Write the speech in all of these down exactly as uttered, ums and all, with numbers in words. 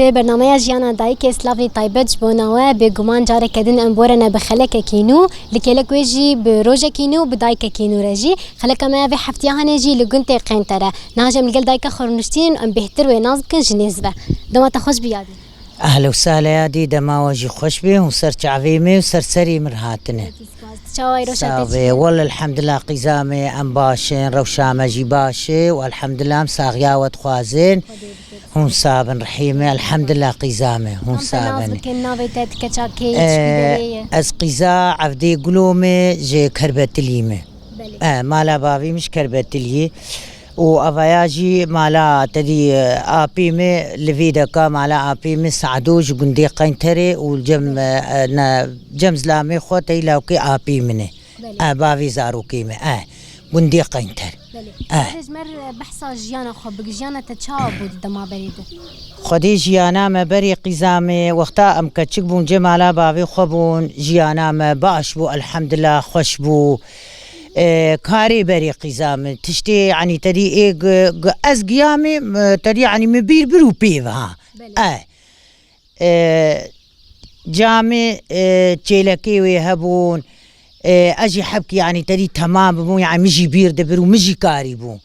Di bernameya Jiyana Dayikê, slavên taybet ji bona we. Bêguman careke din em borene bi xelekekî nû, li kêlek wê jî bi rojekî nû, bi dayikekî nû re jî. Xeleka me ya vê heftiyê hanê jî li gund tê Qeynter e. Niha jî em li gel dayika xwe rûniştînin, em bêhtir wê nas bikin ji nêz ve. Dema te xweş bî yadî. Ehla û sehla yadî, dema we jî xweş bê, hûn ser çavê me û ser serê min hatine. Çawa îro? Sax bê. Wele elhamdulillah qîza me, em baş in, rewşa me jî baş e û elhamdulillah em saxiya we dixwazin. Hûn sax bin, rihî me, elhamdulillah qîza me, hûn sax bin. Bikin navê te, ti keça kê, çi berê ye? Ez qîza Evdê Gulo me, ji Kerbetilî me. Belê. E, mala bavî min ji Kerbetilî. Û avaya jî mala tedî, e, apî min li vî deka, mala apî min Sado ji gundê Qeynterê û cem, e, e, ne, cem zilamê xwe tey lawkê apî min e. Belê. E, bavî zarokê min, e, gundê Qeynter. Belê. E. Hûn ji me re behsa jiyana xwe bike, jiyana te çawa bû di dema berê de? Xwedê jiyana me berê qîza me, wexta em keçik bûn, cem mala bavê xwe bûn, jiyana me baş bû, elhamdulillah, xweş bû. E, karê berê qîza min, tiştê, yanî, tedî ê g-, g-, ez giya me, m-, tedî, yanî, min bîr bir û pê ve, ha. Belê. E, e, camê, e, çêlekê wê hebûn, e, ez jî hebkî, yanî, tedî temam bibûn, yanî, min jî bîr dibir û min jî karî bûn.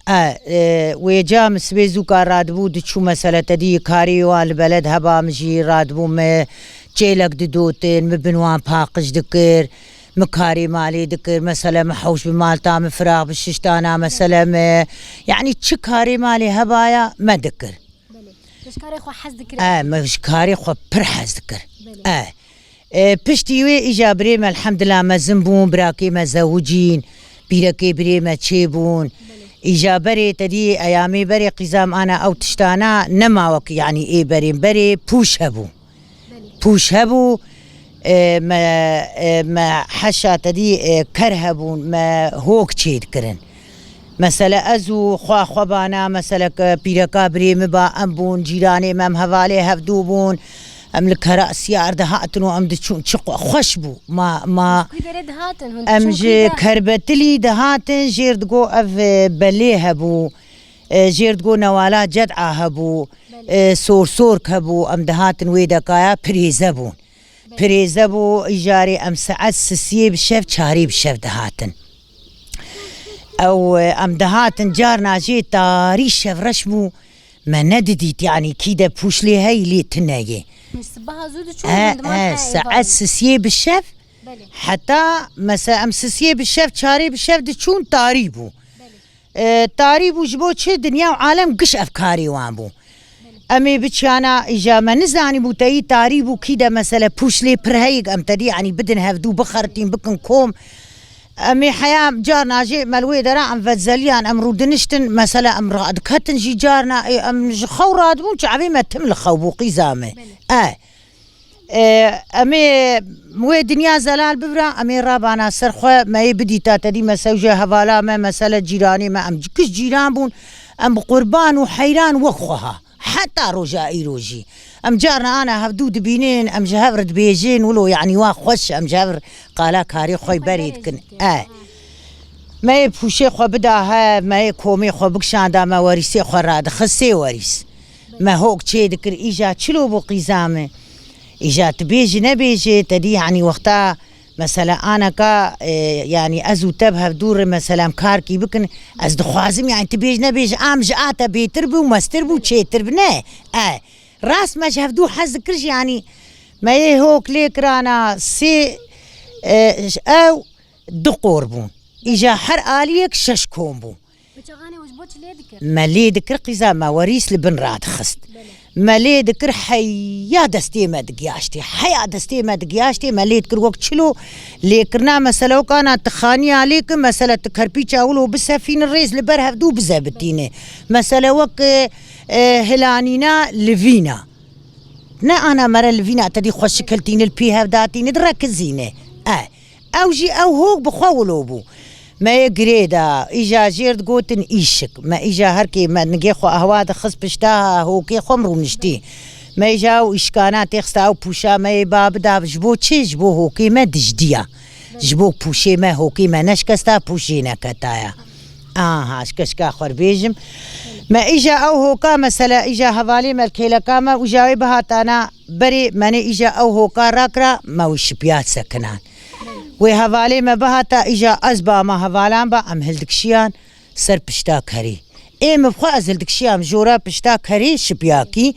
Belê. E, e, wê ca min sibê zûka radibû, diçû, mesele, tedî karê wan li beled heba, min jî radibû, min çêlek didotin, min bin wan paqij dikir. Mi karê malê dikir, mesele mi hewş bi malta mi firaq bi şiştana, mesele mi, yanî çi karê malê hebaya me dikir. Belê. Te ji karê xwe hez dikir? E, me ji karê xwe pir hez dikir. Belê. E. E, piştî wê îja birê me elhamdulillah mezin bûn, birakê me zewicîn, pîrekê birê me çêbûn. Belê. Îja berê tedî eyamê berê qîza me ana ew tiştana nema wek yanî ê berê, berê pûş hebû. Belê. Pûş hebû, e, me, e, me heşa tedî, e, ker hebûn, me hok çê dikirin. Mesele ez û xwe, xwe bana, mesele ke pîreka birê min ba, em bûn, cîranê me, em hevalê hevdû bûn. Em li kera siyar dihatin û em diçûn. Çi xwe-, xweş bû. Ma, ma Ji kî derê dihatin hûn? Em diçûn ji kî de? Kerbetilî dihatin, jêr digo ev, e, belê hebû. E, jêr digo newala ced'a hebû. Belê. E, sorsork hebû, em dihatin wê dekaya, pirêze bûn. Belê. Pirêze bû, îjarê em saet sisiyê bi şev, çarê bi şev dihatin. Ew, e, em dihatin, carna jê tarî şev reş bû, me nedidît, yanî kî de pûş lê heyî, lê tune yê. Sibaha zû diçûn. E, hûn diman e, he, saet êvarî. Sisiyê bi şev, belê, heta, mesela, em sisiyê bi şev, çarê bi şev diçûn, tarî bû. Belê. E, tarî bû, ji bo çi? Dinya û alem giş ev karê wan bû. Em ê biçiyana îja me nizanî bû, teyî tarî bû, kî de mesele pûş lê pir heyik, em tedî, yanî bidin hevdû, bixertîn, bikin kom. Em ê heya carna jê me li wê dera em vezeliyan, em rûdiniştin, mesele em radiketin jî carna, ê, em ji xew radibûn, çavê me tim li xew bû, qîza me. Belê. E. E, em ê wê dinya zelal bibira, em ê rabana ser xwe, me yê bidîta tedî, me sewje hevala me, mesele cîranê me, em giş cîran bûn, em bi qurban û heyran wek xwe ha. Heta roja îro jî. Em carna ana hevdû dibînin, em ji hev re dibêjin, wilo, yanî, wa xweş, em ji hev re qala karê xwe berê dikin. E. Me yê pûşê xwe bida he, me yê komê xwe bikişanda, me werîsê xwe radixist, sê werîs. Me hok çê dikir, îja çilo bû qîza me. Îja tu bêjî nebêjî, te dî, yanî, wexta, mesela, aneka, e, yanî, ez û te bi hevdû re, mesela, em karkî bikin, ez dixwazim, yanî, tu bêj nebêjî, am ji a te bêtir bû, mestir bû, çêtir bû, ne? E, rast me ji hevdû hez dikir jî, yanî, me yê hok lê kirana sê, e, ew du qor bûn. Îja her aliyek şeş kom bû. Bi çaxanê we ji bo çi lê dikir? Me lê dikir qîza me werîs li bin radixist. Belê. Me lê dikir heya destê me digiyaştê. Heya destê me digiyaştê, me lê dikir wek çilo lêkirina, mesele wek ana tu xaniya lê ki, mesele tu kerpîça wilo bisefîni rêz li ber hevdû bizebitîne. Mesele wek, e, e, hilanîna livîna. Ne ana mere livîna te dî xwe şikiltîne, li pî hevdatîne, direkizîne. E, ew jî ew hok bi xwe wilo bû. Me yê girê da, îja jêr digotin îşik. Me îja her kê me nigê xwe ehwa dixist pişta hokê xwe em rûniştî. Me îja ew îşkana têxista ew pûşa me yê ba bida ji bo çi? Ji bo hokê me dijdiya. Ji bo pûşê me, hokê me neşkesta, pûş jê neketaya. Aha, ji keşka xwe bêjim. Me îja ew hoka, mesela îja hevalê me, kêleka me, û ja wê bihatana berê, menê îja ew hoka rakira, me wî şipiya sekinan. Wê hevalê me bihata îja ez bama hevalan ba, em hildikşiyan ser pişta kerê. Ê min xwe ez hildikşiyam jora pişta kerê şipiyakî.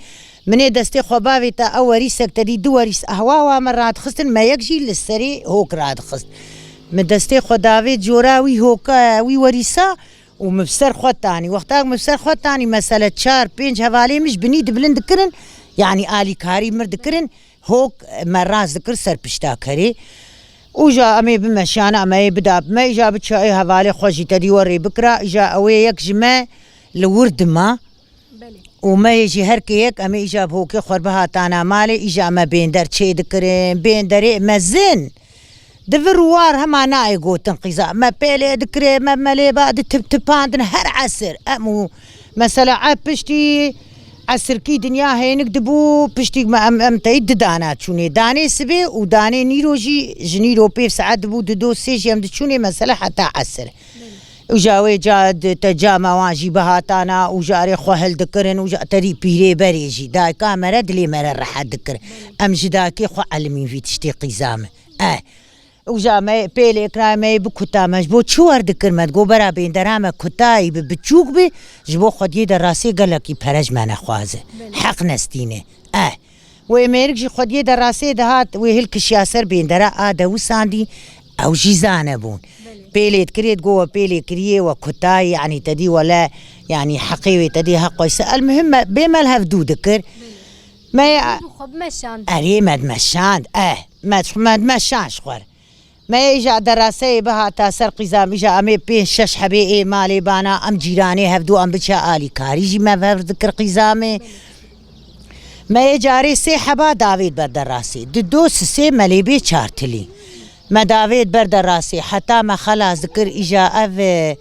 Minê destê xwe bavêta ew werîsek te dî du werîs ehwa wa me radixistin, me yek jî li serê hok radixist. Min destê xwe davêt jora wî hoka, wî werîsa û min bi ser xwe tanî. Wextak min bi ser xwe tanî, mesele çar pênc hevalê min ji binî dibilind dikirin, yanî alîkarî mir dikirin, hok me rast dikir ser pişta kerê. Û ja em ê bimeşiyana, em ê bida bi me, îja biça ê hevalê xwe jî te dî we rê bikira, îja ew ê yek ji me li wir dima. Belê. Û me yê jî her kê yek em ê îja bi hokê xwe bihatana malê, îja me bênder çê dikirin, bênderê mezin. Di vir û war hema nayê gotin qîza. Me pêlê dikirê, me melê ba di tip tipandin her esir. Em û mesela e piştî esirkî dinya hênik dibû, piştî me em, em teyî di dana çûnê. Danê sibê û danê nîro jî ji nîro pêv saet dibû, di do sê jî em diçûnê mesela heta esir. Û ja wê ca di te cama wan jî bihatana û jarê xwe hildikirin û ja te dî pîrê berê jî dayika me re dilê me re rehet dikir. Em ji dayikê xwe elimîn vî tiştê qîza me. Eh. Û ja me pê lê kira me yê bikuta me ji bo çi wer dikir me digo bera bêndera me kutayî bi biçûk bi ji bo xwediyê de rastê gelekî pere ji me nexwaze. Heq nestîne. Eh. Wê mêrik jî xwediyê de rastê dihat, wê hilkişiya ser bêndera a de wisandî, ew jî zane bûn. Pêlê dikirê digo we pêlê kiriye we kutayî, yanî te dî wele, yanî heqê wê te dî heq weyse. El muhim me, bê me li hev dû dikir. Me Xwe bimeşand. Erê me dimeşand, eh, me, me dimeşand ji xwe re. Me yê îja deraseyê bihata ser qîza me, îja em ê pênc şeş hebê ê malê bana, em cîranê hevdû em biçe alîkarî jî me vir dikir qîza me. Me yê carê sê heba davêt ber derasê. Di do sisê me lê bê çar tilî. Me davêt ber derasê. Heta me xelas dikir, îja ev, e,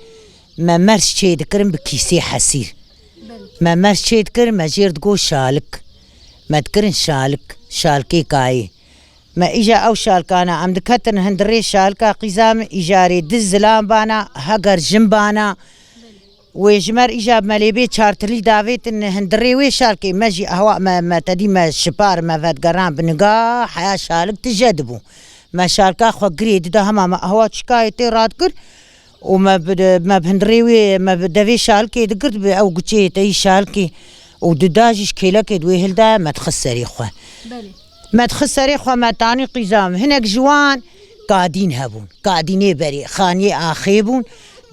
me merc çê dikirin bi kîsê hesîr. Me merc çê dikir, me jêr digo şalik. Me dikirin şalik, şalkê kayê. Me îja ew şalkana, em diketin hundirê şalika qîza me, îjarê diz zilam bana, heger jin bana. Wê ji me re îja me lê bê çartilî davêtin hundirê wê şalkê, me jî ehwa me, me tedî me şipar, me vedigeran bi niga, heya şalik tije dibû. Me şalka xwe girê dida hema me ehwa çikayê tê radikir. Û me bi, me bi hundirê wê, me bi devê şalkê digirt, bi ew guçeyê te yî şalkê û dida jî ji kêlekê di wê hilda, me dixist serê xwe. Belê. Me dixist serê xwe, me tanî qîza me. Hinek ji wan kadîn hebûn. Kadînê berê, xaniyê axê bûn.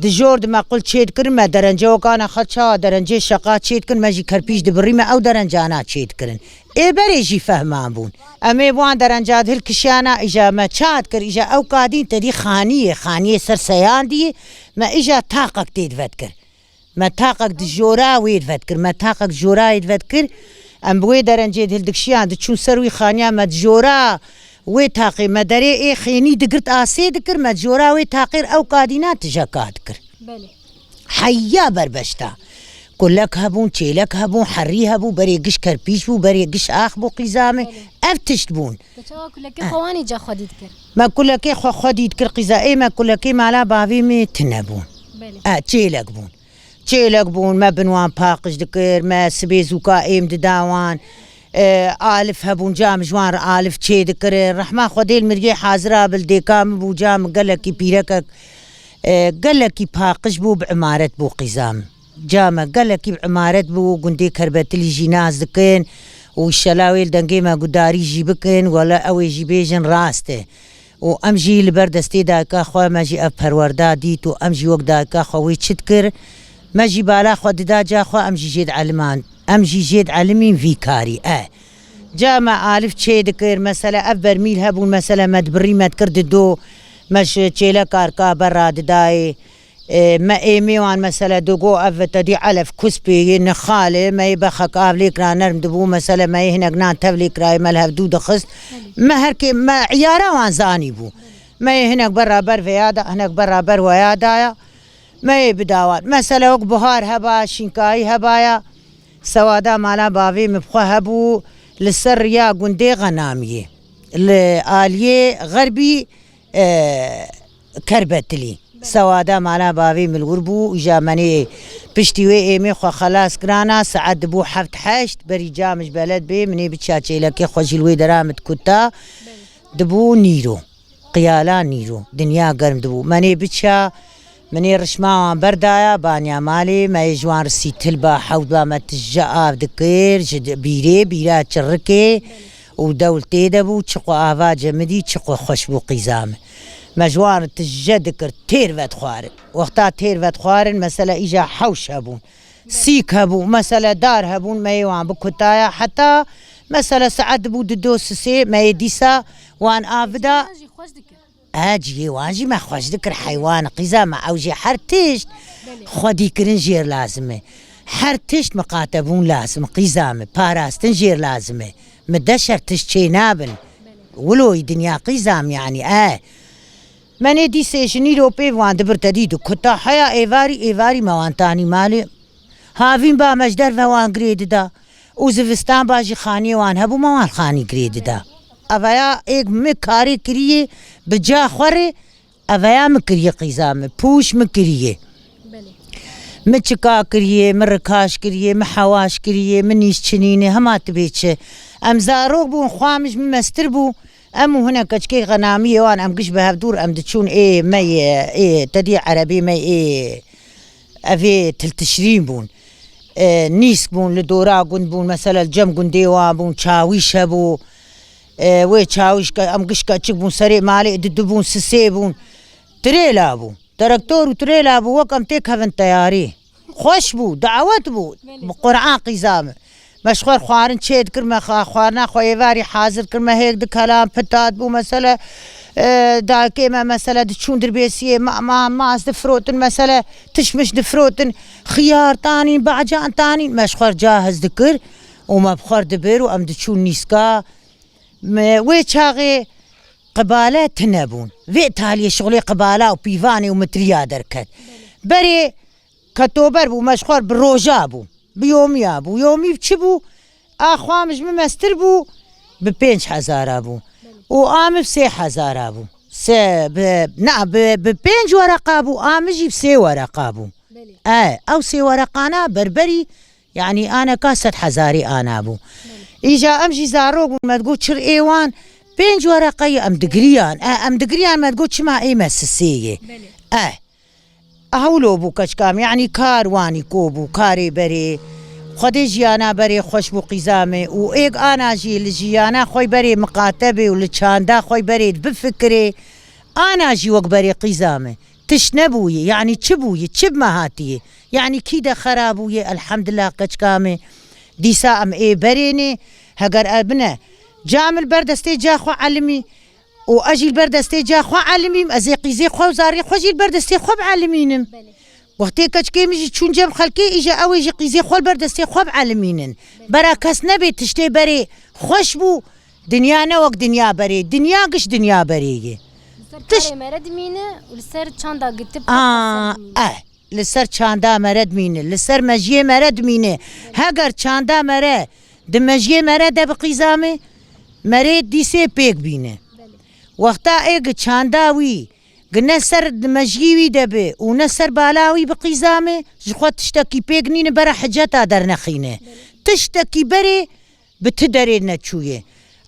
Di jor di me qul çê dikirin, me derence wekana xwe çawa derencê şeqa çê dikirin, me jî kerpîç dibirî, me ew derencana çê dikirin. Ê berê jî fehman bûn. Em ê wan derenca di hilkişiyana, îja me çat kir, îja ew kadîn te dî xaniyê, xaniyê ser seyandiyê, me îja taqek tê divet kir. Me taqek di jora wê divet kir, me taqek jora yê divet kir. Em bi wê derencê di hildikşiyan diçûn ser wî xaniya, me di jora wê taqê me derê ê xênî digirt asê dikir, me di jora wê taqê ew kadîna tijeka dikir. Belê. Heya berbeşta. Kulek hebûn, çêlek hebûn, herî hebû, berê giş kerpîç bû, berê giş ax bû qîza me. Belê. Ev tişt bûn. Te çawa kulekê xwe wanî ca xwedî dikir? Me kulekê xwe xwedî dikir qîza. Ê me kulekê mala bavê me tune bûn. Belê. E, çêlek bûn. Çêlek bûn, me bin wan paqij dikir, me sibê zûka êm dida wan. E, alif hebûn, ca min ji wan re alif çê dikirin. Rehma Xwedê li miriyê hazira bil dêka min bû, ca min gelekî pîrekek, e, gelekî paqij bû, bi imaret bû qîza min. Ca me gelekî bi imaret bû, gundê Kerbetilî jî nas dikin û şela wê li dengê me gudarî jî bikin, wele ew ê jî bêjin rast e. Û em jî li ber destê dayika xwe me jî ev perwerda dît û em jî wek dayika xwe wê çi dikir, me jî bala xwe dida ca xwe, em jî jê dielimand, em jî jê dielimîn vî karî. E, ca me alif çê dikir, mesele ev bermîl hebûn, mesele me dibirî me dikir di do, me ji çêleka rika berra didayê. E, me êmê wan mesele digo ev te dî elef kuspê yê nixal e, me yê bexek av lê kira nerm dibû, mesele me yê hinek nan tev lê kirayê me li hevdû dixist. Me herkê me îyara wan zanî bû. Me yê hinek bera ber veya da, hinek bera ber weya daya. Me yê bida wan. Mesele wek buhar heba, şînkayî hebaya. Sewada mala bavê min bi xwe hebû li ser riya gundê Xenamiyê. Li aliyê xerbî, e, Kerbetilî. Sewada mala bavê min li wir bû, îja menê piştî wê êmê xwe xelas kirana, saet dibû heft heşt, berî ca min ji beled bê, minê biçiya çêlekê xwe jî li wê dera min dikuta, dibû nîro. Qiyala nîro. Dinya germ dibû. Menê biçiya, minê rişma wan berdaya, baniya malê, me yê ji wan risî til ba, hewt ba, me tije av dikir, ji di-, bîrê, bîra çirikê û dewl tê de bû, çi xwe ava cemidî, çi xwe xweş bû qîza min. Me ji wan re tije dikir, têr vedixwarin. Wexta têr vedixwarin, mesela îja hewş hebûn. Sîk hebû, mesele dar hebûn, me yê wan bikutaya, heta mesele saet dibû dido sisê, me yê dîsa wan av bida. Ciyê wan jî xweş dikir. E, ciyê wan jî me xweş dikir, heywan qîza me, ew jî her tişt xwedîkirin jêr lazim e. Her tişt miqatebûn lazim, qîza me, parastin jêr lazim e. Mi deşer tişt çê nabin. Wiloyî dinya qîza me, yanî, e. Me nê dîsê ji nîro pê wan dibir te dî dikuta, heya êvarî, êvarî me wan tanî malê. Havîn ba me ji derve wan girê dida. Û zivistan ba jî xaniyê wan hebû, me wan xanî girê dida. Eveya êk min karê kiriyê bi ca xwe rê, eveya min kiriyê qîza min, pûş min kiriyê. Belê. Min çika kiriyê, min rikaş kiriyê, min hewaş kiriyê, min nîş çinînê, hema tu bê çi. Em zarok bûn, xwe min ji min mestir bû. Em û hinek keçikê xenamiyê wan, em giş bi hev dûr, em diçûn ê me yê, ê te dî erebê me ê, evê Til Tişrîn bûn. E, nîsk bûn, li dora gund bûn, mesela li cem gundê wan bûn, çawîş hebû. E, wê çawîş ke-, em giş keçik bûn, serê malê didibûn, sisê bûn. Tirêla bû. Terektor û tirêla bû, wek em têkevin teyarî. Xweş bû, dawet bû. Belê. Bi Quran qîza min. Me ji xwe xwarin çê dikir, me xa-, xwarina xwe êvarî hazir kir, me hêk dikelan, pitat bû, mesele, e, dayikê me, mesele, diçûn dirbêsiyê, ma, ma, mas difirotin, mesele, tişmiş difirotin, xiyar tanîn, bacan tanîn, me ji xwe cahiz dikir û me bi xwe dibir û em diçûn nîska. Me, wê çaxê qibale tune bûn. Vê taliyê şixulê qibala û pîvanê û mitriya derket. Berê ketober bû, me ji xwe bi roja bû. Bi yomiya bû. Yomî bi çi bû? A xwe min ji min mestir bû, bi pênc hezara bû. Û a min bi sê hezara bû. Se, bi, na, bi, bi pênc wereqa bû, a min jî bi sê wereqa bû. Belê. E, ew sê wereqana berberî, yanî aneka sed hezarî ana bû. Belê. Îja em jî zarok bûn, me digot çir ê wan, pênc wereqeyê em digiriyan. E, em digiriyan, me digot çima ê me sisê yê. Belê. E, Hewlo bû keçika min, yanî kar wanî ko bû, karê berê. Xwedê jiyana berê xweş bû qîza min û êk ana jî li jiyana xwe berê miqate bê û li çanda xwe berê bifikirê. Ana jî wek berê qîza min. Tişt nebûye, yanî çi bûye, çi bi me hatiye? Yanî kî de xera bûye, elhamdulillah keçika min. Dîsa em ê berê nê, heger e bine. Ca min li ber destê ca xwe elimî. Û ez jî li ber destê ca xwe elimîm, ez ê qîzê xwe û zarê xwe jî li ber destê xwe bielimînim. Belê. Wextê keçikê min jî çûn cem xelkê, îja ew ê jî qîzê xwe li ber destê xwe bielimînin. Belê. Bera kes nebê tiştê berê xweş bû, dinya ne wek dinya berê. Dinya giş dinya berê ye. Li ser Tiş- karê mere dimîne û li ser çanda gitip Aa, dimîne. Eh, li ser çanda mere dimîne, li ser mejiyê mere dimîne. Heger çanda mere di mejiyê mere de bi qîza me, merê dîsê pêk bîne. Wexta ê gi çanda wî, gi ne ser di mejiyê wî de bi û ne ser bala wî bi qîza me, ji xwe tiştekî pêk nîne bera hiceta dernexîne. Tiştekî berê bi ti derê neçûye.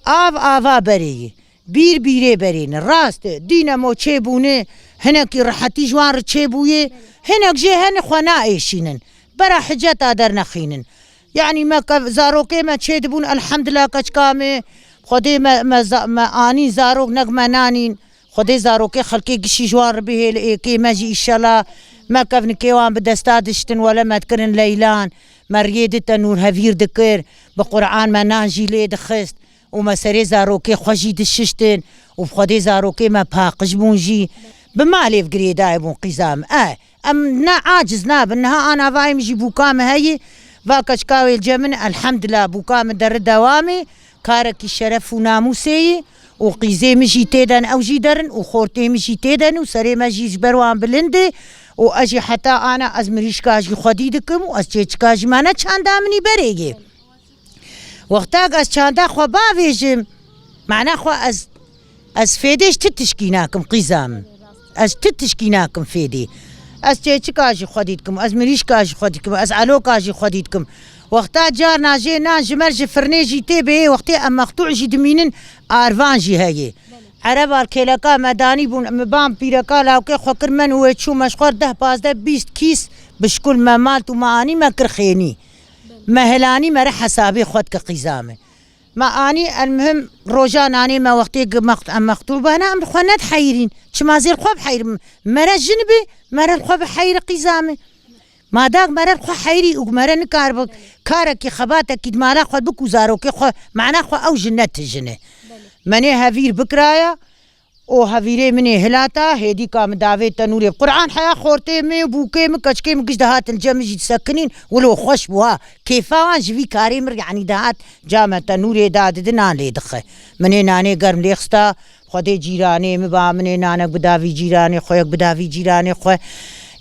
Av ava berê ye. Bîr bîrê berê ne. Rast e. Dînemo çêbûne, hinekî rehetî ji wan re çêbûye. Hinek jê hene xwe naêşînin. Bera hiceta dernexînin. Yanî me kev-, zarokê me çêdibûn, elhamdulillah keçika me. Xwedê me, me za-, me anîn zarok, nek me nanîn. Xwedê zarokê xelkê gişî ji wan re bihêle, êkê me jî îşela me kevnikê wan bi desta diştin, wele me dikirin leylan, me riyê di tenûr hevîr dikir, bi Quran me nan jî lê dixist û me serê zarokê xwe jî dişiştin û bi Xwedê zarokê me paqij bûn jî. Bi malê ve girêdayê bûn qîza min. E, Em ne aciz nabin. Niha ana vayê min jî bûka min heye. Va keçika wê li cem min, elhamdulillah, bûka min deri dewamê. Karekî şeref û namûsê ye û qîzê min jî tê de ne, ew jî derin û xortê min jî tê de ne û serê me jî ji ber wan bilind e û ez jî heta ana ez mirîşka jî xwedî dikim û ez çêçika jî me ne çanda min î berê ye. Wexta ku ez çanda xwe bavêjim, mana xwe ez, ez fêdê ji ti tişkî nakim qîza min. Ez ti tişkî nakim fêdî. Ez çêçika jî xwedî dikim, ez mirîşka jî xwedî dikim, ez eloka jî xwedî dikim. Wexta carna jê nan ji me ji firnê jî tê bê, wextê em mextû jî dimînin, arvan jî heye. Ereba kêleka me danî bûn, min ban pîreka lawkê xwe kir, me nû wê çû, me ji xwe deh, pazdeh, bîst kîs bişkul me malt û me anî me kir xênî. Me hilanî me re hesabê xwe dike qîza me. Me anî, elmuhim, roja nanê me wextê gi mext-, em mextûr bû, hene em xwe nediheyirîn. Çima zêr xwe biheyirim? Mere jin bê, mere xwe biheyire qîza me. Madak mere xwe heyirî û mere nikaribe karekî, xebatekî di mala xwe bik û zarokê xwe, mana xwe ew jin ne ti jin e. Me nê hevîr bikiraya û hevîrê min ê hilata, hêdîka min davê tenûrê. Quran heya xortê min, bûkê min, keçikê min giş dihatin cem min jî disekinîn, wilo xweş bû ha. Kêfa wan ji vî karê min, yanî dihat came tenûrê dadidin, nan lê dixe. Min ê nanê germ lê xista, Xwedê cîranê min ba, min ê nanek bida vî cîranê xwe, yek bida vî cîranê xwe.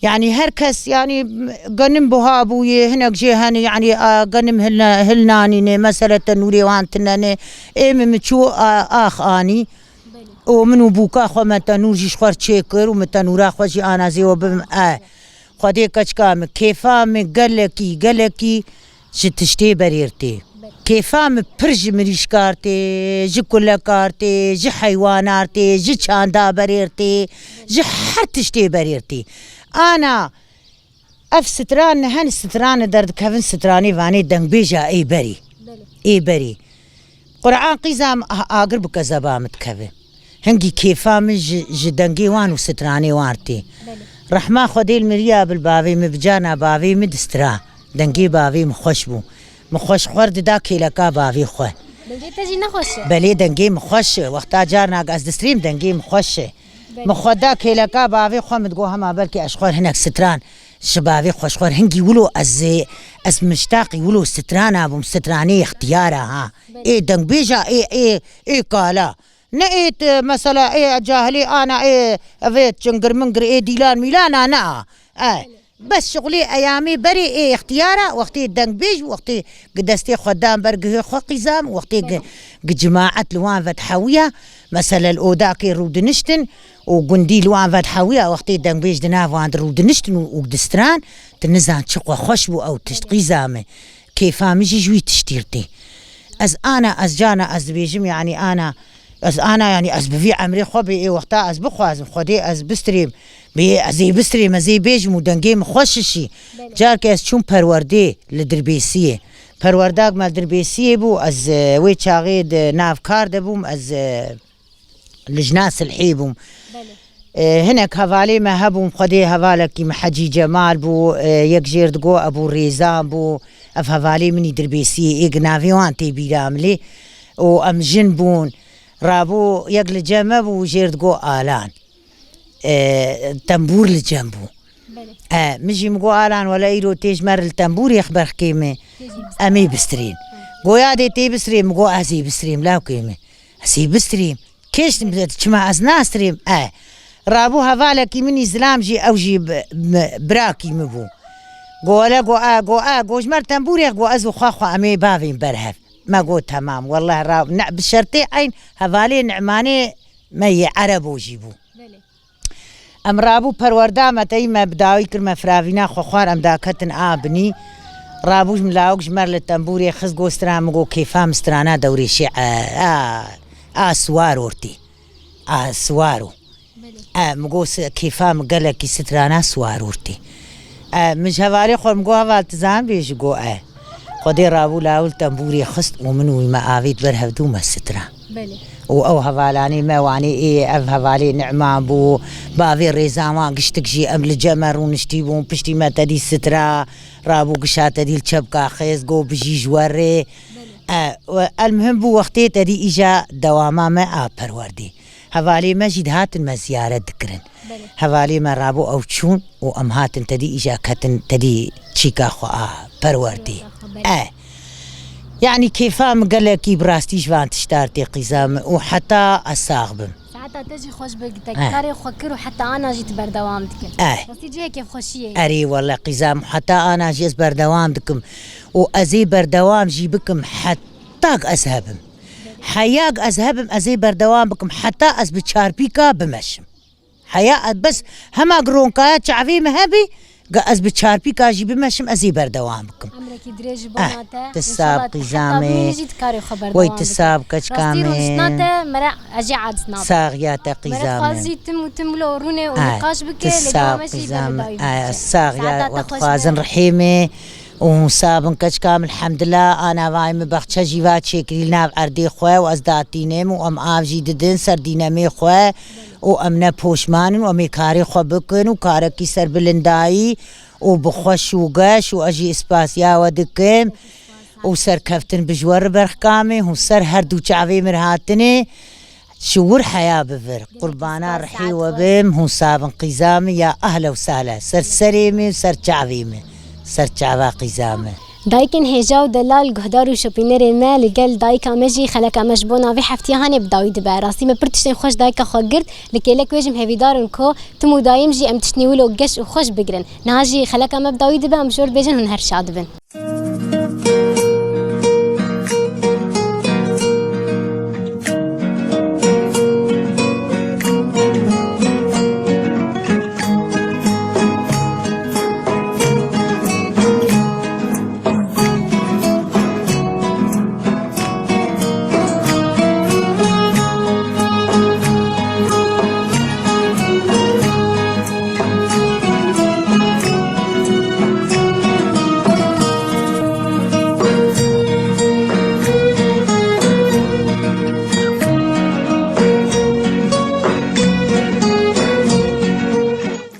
Yanî her kes, yanî genim buha bûye, hinek jê hene, yanî, a, genim hilne-, hilnanîne, mesele tenûrê wan tine ne. Ê min, min çû, a, ax anî. Û min û bûka xwe me tenûr jî ji xwe çê kir û min tenûra xwe jî ana zê we bibim, e. Xwedê keçika min, kêfa min gelekî, gelekî ji tiştê berêr tê. Kêfa min pir ji mirîşkar tê, ji kulekar tê, ji heywanar tê, ji çanda berêr tê, ji her tiştê berêr tê. Ana, ev stran, nihen stran derdikevin, stranê vanê dengbêja ê berî. Ê berî. Quran qîza min a-, agir bike zeba min dikeve. Hingî kêfa min ji, ji dengê wan û stranê wan tê. Rehma Xwedê li miriya bil bavê min, bi cana bavê min distira. Dengê bavê min xweş bû. Min xweş xwer dida kêleka bavê xwe. Dengê te jî nexweş e? Belê, dengê min xweş e. Wexta carnak ez distrêm, dengê min xweş e. Min xwe da kêleka bavê xwe, min digot hema belkî ez xwer hinek stran ji bavê xwe ji xwer hingî wilo ez, ez miştaqî wilo strana bûm, stranê ixtiyara ha. Ê dengbêja ê, ê, ê kala. Ne ê t-, mesela ê cahilê ana ê evê çingir mingir ê dîlan mîlana ne a. E, bes şixulê eyamê berê ê ixtiyara, wextê dengbêj, wextê gi destê xwe dan ber guhê xwe qîzam, wextê gi, gi cimaet li wan ve dihewiya, mesela li odakê rûdiniştin û gundî li wan ve dihewiya, wextê dengbêj di nav wan di rûdiniştin û, û distran, tu nizan çi xwe xweş bû ew tişt qîzame. Kêfa min jî ji wî tiştî tê. Ez ana, ez cana, ez dibêjim, yanî ana, ez ana, yanî ez bi vî emrê xwe bê ê wexta ez bixwazim, Xwedê ez bistirêm, bê ez ê bistirêm, ez ê bêjim û dengê min xweş şî. Carkê ez çûm perwerdê li Dirbêsiyê. Perwerdak me Dirbêsiyê bû, ez, e, wê çaxê di nav kar de bûm, ez, e, Lijna silhî bûm. E, hinek hevalê me hebûn, xwedê hevalekî min Hecî Cemal bû, e, yek jêr digo Ebû Rêzan bû. Ev hevalê min î Dirbêsiyê ê gi navê wan tê bîra min lê. Û em jin bûn. Rabû yek li cem me bû, jêr digo Alan. E, tembûr li cem bû. E, min jî min got, Alan, wele îro tê ji me re li tembûrê xber xikê me. Em ê bistirên. Goya dê tê bistirê, min got, ez ê bistirêm, lawkê min. Ez ê bistirêm. Kêştim, çima ez nastirêm? E. Rabû hevalekî min î zilam jî, ew jî bi, bi, birakî min bû. Go wele, go e, go e, go ji me re tembûrê, go ez û xwe xwe em ê bavên ber hev. Me got, temam. Wellah ra-, ne, bi şertê eyn hevalê Ni'manê me yê Erebo jî bû. Em rabû perwerda me teyî me bi dawî kir, me firavîna xwe xwar, em daketin a binî. Rabû ji min lawik ji me re li tembûrê xist, got, stran, min got, kêfa min strana dewrêşê, e, a, a siwar ortî. A siwar o. E, min got, se-, kêfa min gelekî strana siwar ortî. E, min ji hevalê xwe min got, heval, tu zanibêjî? Got, e. Xwedê rabû lawil tembûrê xist û min û wî me avêt ber hevdû me sitira. Belê. Û ew hevalanê me wanê ê, ev hevalê Ni'man bû, bavê Rêzan wan giştik jî em li cem me rûniştî bûn, piştî me tedî sitira, rabû gişa tedî li çepka xêz, got, bijî ji we rê. Belê. E, we, elmuhim bû wextê tedî îja dewama me a perwerdê. Hevalê me jî dihatin me ziyaret dikirin. Belê. Hevalê me rabû ew çûn û em hatin tedî îja ketin tedî çîka xwe a perwerdê. Perwerda xwe, belê. E. Yanî kêfa min gelekî bi rastî ji van tişta re tê qîza min û heta ez sax bim. Saeta te jî xweş be, te karê xwe kir û heta ana jî tu berdewam dikî. E. Rastî cihekê xweşiyê. Erê wele qîza min, heta ana jî ez berdewam dikim û ez ê berdewam jî bikim heta ez hebim. Heya ez hebim, ez ê berdewam bikim heta ez bi çarpîka bimeşim. Heya ez bes hema gironkaya çavê min hebî, ga ez bi çarpîka jî bimeşim, ez ê berdewam bikim. Emrekî dirêj ji bona te. Eh, tu sab qîzamê. Înşallah te heta bimînî jî tu karê xwe berdewam bike. Wey tu sab keçika min. Rastî rûniştina te mere ez jî aciz nabim. Saxiya te qîzamê. Mere dixwaz jî tim û tim wilo rûnê û niqaş bike, lê dewame jî berdewî bike. Saxiya we dixwazin rihê me. Û hûn sabin keçika min, elhemdulillah, ana vayê min baxçe jî va çêkirî li nav erdê xwe û ez datînim û em av jî didin ser dînemê xwe û em ne poşman in û em ê karê xwe bikin û karekî serbilindayî û bi xweş û geş û ez jî spasiya we dikim û serkeftin bi ji we re berxkamê hûn ser her du çavê min hatinê. Ji wir heya bi vir. Gelekî qurbana spas, rihê saet we xweş bim, hûn sabin qîza min ya ehle û sahle. Ser serê min, ser çavê min. Ser çava qîza min. Dayikên hêja û delal, guhdar û şopînerên me, li gel dayika me jî xeleka me ji bo navê heftiya hanê bi dawî dibe. Rastî me pir tiştên xweş dayika xwe girt, li kêlek wê jî em hêvîdar in ku tim û dayim jî em tiştnî wilo geş û xweş bigirin. Niha jî xeleka me bi dawî dibe, em ji we re bêjin hûn her şad bin.